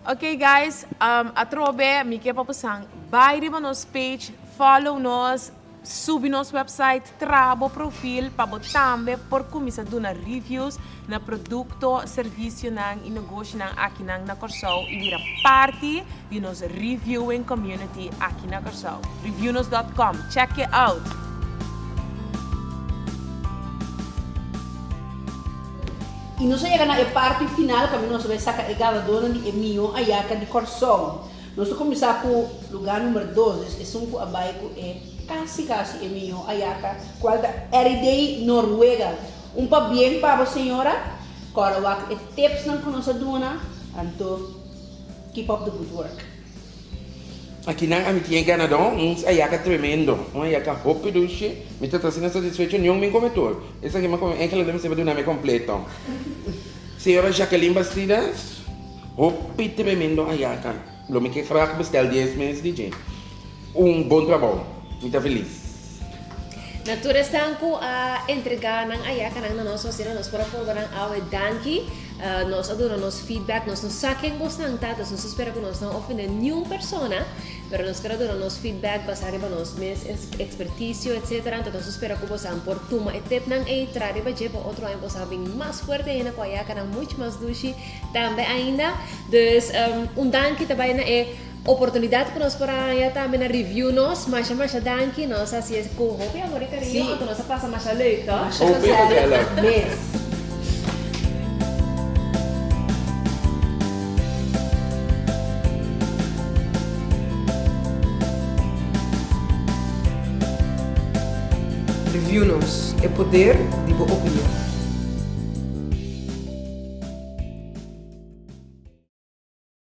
Ok guys, atrobe mi ke pa bosan bai riba nos page, follow nos, subi nos website, traha bo profil pa bo tambe por kuminsá duna reviews na produkto, servisionan i negoshinan akinan na Kòrsou i bira parti di nos reviewing community aki na Kòrsou. Reviewnos dot com, check it out! I nos a yega na e parti final kaminda nos a bai saka e ganadónan di e mihó ayaka di Kòrsou. Nos ta kuminsá ku lugá number dos, dus esun ku a bai ku e kasi kasi e mihó ayaka, kual ta Eriday Noruega. Un pabien pa bo señora, kòrda wak e tipsnan ku nos a duna, anto keep up the good work. Akinan ami tin e ganadó, un ayaka tremendo, un ayaka hopi dushi, mi ta ta asina satisfecho, niun min come tur, esaki mi a come enkele den mi seba duna mi completo. Señora Jacqueline Bastidas, hopi tremendo ayaka, lo mi ke graag bestel dies mes di dje. Un bon trabou, mi ta felis. Na tur esnan ku a entregá nan ayakanan na nos, asina nos por a purba nan awe danki. Nos a duna nos feedback, nos no sa ken bosnan ta, dus nos ta spera ku nos no a ofendé niun persona, pero nos ker a duna nos feedback basá riba nos mes ekspertisio etcetera, anto nos ta spera ku bosan por tuma e tipnan ei, traha riba dje pa otro aña bosan bin mas fuerte ainda ku ayakanan muchu mas dushi tambe ainda. Dus un danki ta bai na e. Oportunidat ku nos por a haña tambe na review nos. Masha masha danki. Nos a hasi es ku hopi amor i kariño Sí. anto nos a pasa masha leuk to. Masha Hopi gezellig gezellig. mes. Review nos, e poder di bo opinion.